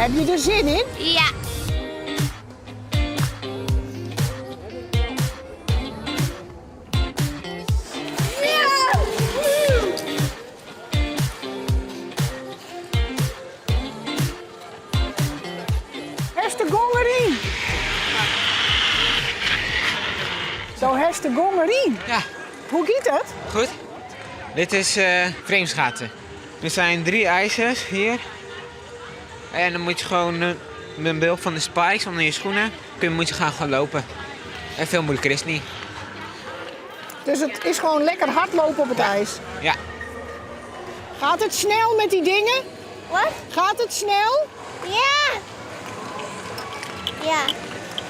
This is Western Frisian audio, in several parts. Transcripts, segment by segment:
Heb je der zin in? Ja. Hast de gong deryn? Do hast de gong deryn? Ja. Hoe giet it? Goed. Dit is uh, frameschaatsen. Er zijn drie ijzers hier. En dan moet je gewoon uh, met behulp van de spikes onder je schoenen kun je, moet je gaan, gaan lopen. En veel moeilijker is het niet. Dus het is gewoon lekker hardlopen op het ijs? Ja. Gaat het snel met die dingen? Wat? Gaat het snel? Ja. Ja.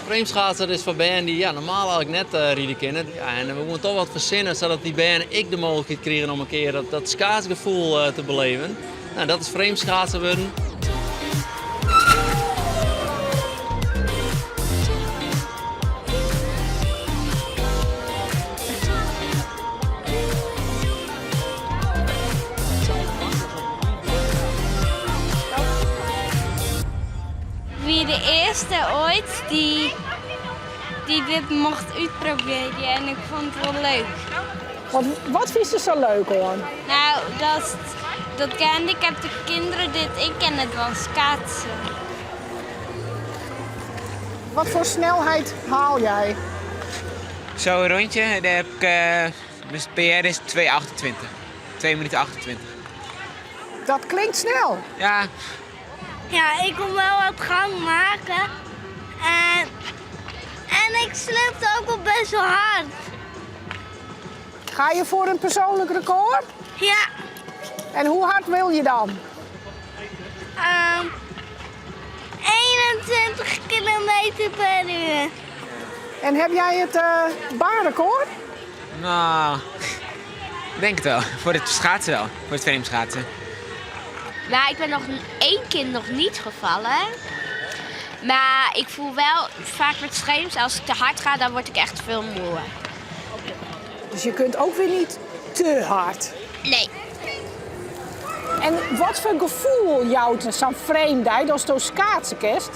Frameschaatsen is foar bern dy't ja, normaal eigentlik net uh, ride kinne. Ja, en we moeten toch wat fersinne sadat dy bern ek de mooglikheid krigen om in kear dat, dat skaatsgefoel uh, te beleven. Nou, dat is frameschaatsen wurden. Wie de earste oait dy't, dy't dit mocht útprobearje en ik fûn it wol leuk. Wat, wat fynst der sa leuk oan? Nou, dat, dat gehandicapte kinderen dit ek kinne dwaan, skaatsen. Wat voor snelheid haal jij? Zo'n rondje, daar heb ik, uh, mijn PR is 2,28. 2 minuten 28. Dat klinkt snel. Ja. Ja, ik kon wel wat gang maken. En, en ik slipte ook wel best wel hard. Ga je voor een persoonlijk record? Ja. En hoe hard wil je dan? Um, 21 kilometer per uur. En heb jij het uh, baanrecord? Nou, ik denk het wel. Voor het schaatsen wel. Voor het frameschaatsen. Nou, ik ben nog één keer nog niet gevallen. Maar ik voel wel vaak met frames, als ik te hard ga, dan word ik echt veel moe. Dus je kunt ook weer niet te hard? Nee. En wat voor gefoel jout sa'n frame asto skaatse kinst?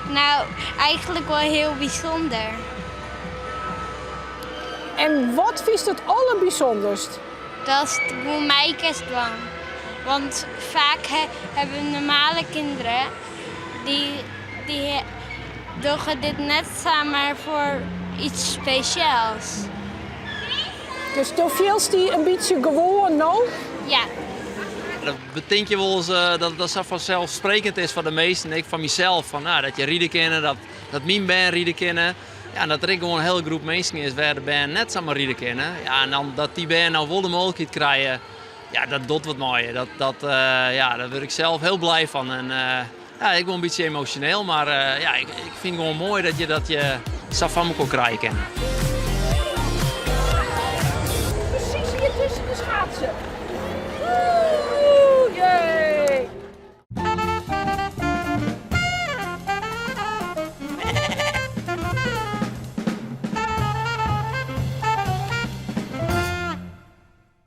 Nou, eigenlijk wel heel bijzonder. En wat is het allerbijzonderst? Dat is hoe mij dwaan. Want vaak hebben normale kinderen die, die dogge dit net samen voor iets spesjaals. Dus do fielst dy in bytsje gewoan no? Ja. Dat betink je wolris uh, dat dat sa fanselssprekkend is foar de measten. Ek foar mysels. Fan, nou, dat je ride kinne, dat, dat myn bern ride kinne. Ja, en dat der ek gewoan in hiele groep minsken is wêr't de bern net samar ride kinne. Ja, en dan dat dy bern no wol de mooglikheid krije, ja, dat docht wat mei je. Dat, dat, uh, ja, dêr wurd ik sels hiel bliid fan. En, uh, ja, ik bin in bytsje emosjoneel, mar uh, ja, ik, ik fyn it gewoan moai dat je dat je sa foar elkoar krije kinne.